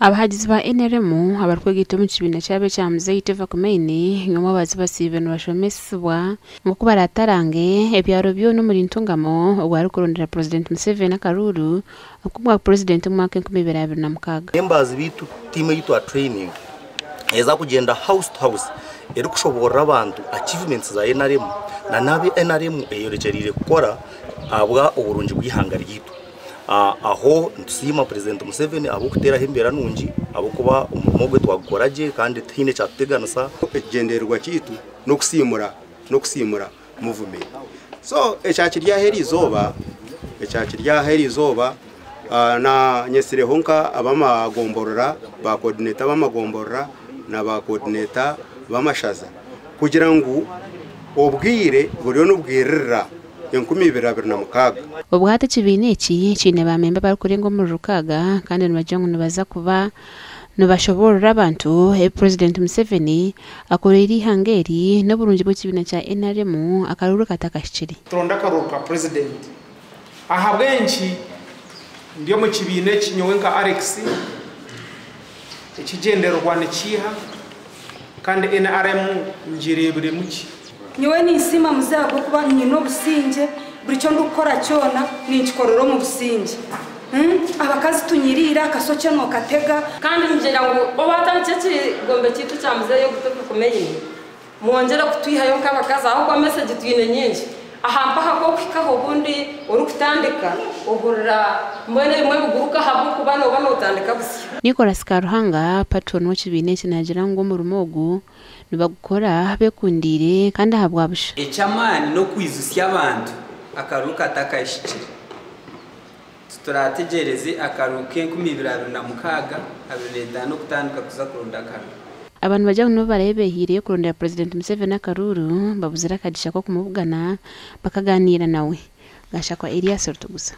Abahagizi ba NRM abarikwegaita omu kibiina kyabo ekya Muzei Teva Khomeini nyomwabazi basiibe nibashomesibwa nk'oku baratarange ebyaro byona omuri Ntungamo obwo arikurondera Purezidenti Museveni akaruuru ak'obwa Purezidenti omu mwaka 2026. Members baitu tiimu ei twa training eza kugyenda house to house erikushoboorora abantu achievements za NRM na n'abi NRM eyorekyereire kukora ahabwa oburungi bw'eihanga ryaitu. Aho nitusiima Purezidenti Museveni ahabw'okuteeraho embeera nungi ahabw'okuba omurimo gwe twagukora gye kandi tihaine kyatuteganisa. Ekigyendererwa kyaitu n'okusiimura n'okusiimura movement. So ekyakiri aha eriizooba ekyakiri aha eriizooba na nyesireho nka ab'amagomborora ba coordinator b'amagomborora na ba coordinator b'amashaza kugira ngu obwire buriyo nibwirira 2026. Obwo hati ekibiina eki kiine baamemba abarikurenga omuri 600 kandi nibagira ngu nibaza kuba nibashoboorora abantu ebi Purezidenti Museveni akoreire eihanga eri n'oburungi bw'ekibiina kya NRM akaruuru katakahikire. Turonde akaruuru ka Purezidenti. Ahabw'enki ndi omu kibiina eki nyowe nka Alex? Ekigyendererwa nikiiha? Kandi NRM ngireebiremu ki? Nyowe ninsiima Muzei ahabw'okuba nyine obusingye, buri kyo ndikukora kyona ninkikorera omu busingye. Abakazi tunyiriire, akasokye nookatega. Kandi ningyenda ngu owaatandikire ekigombe kyaitu kya Muzeeyi Ogutuka Khomeini, mwongyere kutwihayo nk'abakazi ahabw'okuba mesegi twine nyingi. Aha mpaha ku okuhikaho obundi orikutandika ohurira mbwenu ebimwe biguruka ahabw'okuba nooba nootandika busya. Nicholas Karuhanga, patron w'ekibiina eki naagira ngu omurimo ogu nibagukora beekundiire kandi ahabwa busha. Eky'amaani n'okwijutsya abantu akaruuru katakahikire. Titurategyereze akaruuru k'e2026, 25 okutandika kuza kuronda akaruuru. Abantu nibagira ngu n'obu baraabe beehiireyo kurondera Purezidenti Museveni akaruuru, babuzire akagisha k'okumubugana bakagaaniira nawe. Gashakwa Elias Rutugusa.